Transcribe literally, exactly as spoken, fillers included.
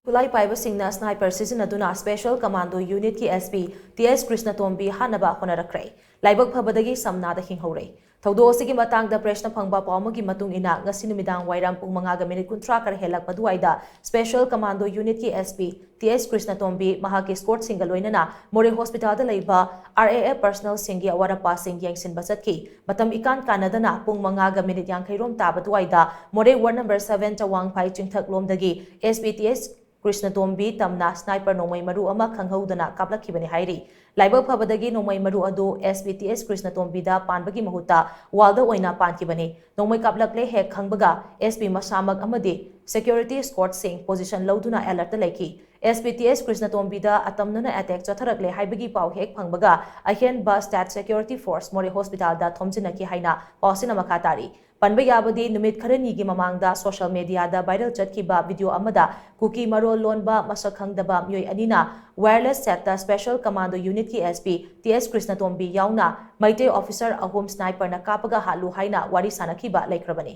ꯈꯨꯠꯂꯥꯏ ꯄꯥꯏꯕꯁꯤꯡꯅ sniper ꯁꯤꯖꯤꯟꯅꯗꯨꯅ Special Commando Unit ꯀꯤ S P T S ꯀ꯭ꯔꯤꯁꯅꯇꯣꯝꯕꯤ ꯍꯥꯠꯅꯕ ꯍꯣꯠꯅꯔꯛꯈ꯭ꯔꯦ꯫ ꯂꯥꯏꯕꯛ ꯐꯕꯗꯒꯤ ꯁꯝ ꯅꯥꯗ ꯍꯤꯡꯍꯧꯔꯦ꯫ ꯊꯧꯗꯣꯛ ꯑꯁꯤꯒꯤ ꯃꯇꯥꯡꯗ press ꯅ ꯐꯪꯕ ꯄꯥꯎ ꯑꯃꯒꯤ ꯃꯇꯨꯡ ꯏꯟꯅ, ꯉꯁꯤ ꯅꯨꯃꯤꯗꯥꯡ ꯋꯥꯏꯔꯝ ꯄꯨꯡ ꯃꯉꯥꯒ minute ꯀꯨꯟꯊ꯭ꯔꯥ ꯈꯔ ꯍꯦꯜꯂꯛꯄ ꯑꯗꯨꯋꯥꯏꯗ Special Commando Unit ꯀꯤ S P T S ꯀ꯭ꯔꯤꯁꯅꯇꯣꯝꯕꯤ ꯃꯍꯥꯛꯀꯤ escort ꯁꯤꯡꯒ ꯂꯣꯏꯅꯅ ꯃꯣꯔꯦ hospital ꯗ ꯂꯩꯕ R A F personnel ꯁꯤꯡꯒꯤ ꯑꯋꯥꯠ ꯑꯄꯥꯁꯤꯡ ꯌꯦꯡꯁꯤꯟꯕ ꯆꯠꯈꯤ꯫ ꯃꯇꯝ ꯏꯀꯥꯟ ꯀꯥꯟꯅꯗꯅ ꯄꯨꯡ ꯃꯉꯥꯒ minute ꯌꯥꯡꯈꯩ ꯔꯣꯝ ꯇꯥꯕ ꯑꯗꯨꯋꯥꯏꯗ ꯃꯣꯔꯦ ward number seven ꯆꯋꯥꯡꯐꯥꯏ ꯆꯤꯡꯊꯛ ꯂꯣꯝꯗꯒꯤ S P T S ꯀ꯭ꯔꯤꯁꯅꯇꯣꯝꯕꯤ ꯇꯝꯅ sniper ꯅꯣꯡꯃꯩ ꯃꯔꯨ ꯑꯃ ꯈꯪꯍꯧꯗꯅ ꯀꯥꯞꯂꯛꯈꯤꯕꯅꯤ ꯍꯥꯏꯔꯤ꯫ ꯂꯥꯏꯕꯛ ꯐꯕꯗꯒꯤ ꯅꯣꯡꯃꯩ ꯃꯔꯨ ꯑꯗꯨ S P T S ꯀ꯭ꯔꯤꯁꯅꯇꯣꯝꯕꯤꯗ ꯄꯥꯟꯕꯒꯤ ꯃꯍꯨꯠꯇ wall ꯗ ꯑꯣꯏꯅ ꯄꯥꯟꯈꯤꯕꯅꯤ꯫ ꯅꯣꯡꯃꯩ ꯀꯥꯞꯂꯛꯂꯦ ꯍꯦꯛ ꯈꯪꯕꯒ S P ꯃꯁꯥꯃꯛ ꯑꯃꯗꯤ security escort ꯁꯤꯡ position ꯂꯧꯗꯨꯅ alert ꯇ ꯂꯩꯈꯤ꯫ S P T S ꯀ꯭ꯔꯤꯁꯅꯇꯣꯝꯕꯤꯗ ꯑꯇꯝꯅꯅ attack ꯆꯠꯊꯔꯛꯂꯦ ꯍꯥꯏꯕꯒꯤ ꯄꯥꯎ ꯍꯦꯛ ꯐꯪꯕꯒ ꯑꯍꯦꯟꯕ state security force ꯃꯣꯔꯦ hospital ꯗ ꯊꯣꯝꯖꯤꯟꯅꯈꯤ ꯍꯥꯏꯅ ꯄꯥꯎꯁꯤꯅ ꯃꯈꯥ ꯇꯥꯔꯤ꯫ ꯄꯟꯕ ꯌꯥꯕꯗꯤ, ꯅꯨꯃꯤꯠ ꯈꯔꯅꯤꯒꯤ ꯃꯃꯥꯡꯗ social media ꯗ viral ꯆꯠꯈꯤꯕ video ꯑꯃꯗ ꯀꯨꯀꯤ ꯃꯔꯣꯜ ꯂꯣꯟꯕ ꯃꯁꯛ ꯈꯪꯗꯕ ꯃꯤꯑꯣꯏ ꯑꯅꯤꯅ wireless set ꯇ Special Commando Unit ꯀꯤ S P T S ꯀ꯭ꯔꯤꯁꯅꯇꯣꯝꯕꯤ ꯌꯥꯎꯅ ꯃꯩꯇꯩ officer ꯑꯍꯨꯝ sniper ꯅ ꯀꯥꯞꯄꯒ ꯍꯥꯠꯂꯨ ꯍꯥꯏꯅ ꯋꯥꯔꯤ ꯁꯥꯅꯈꯤꯕ ꯂꯩꯈ꯭ꯔꯕꯅꯤ꯫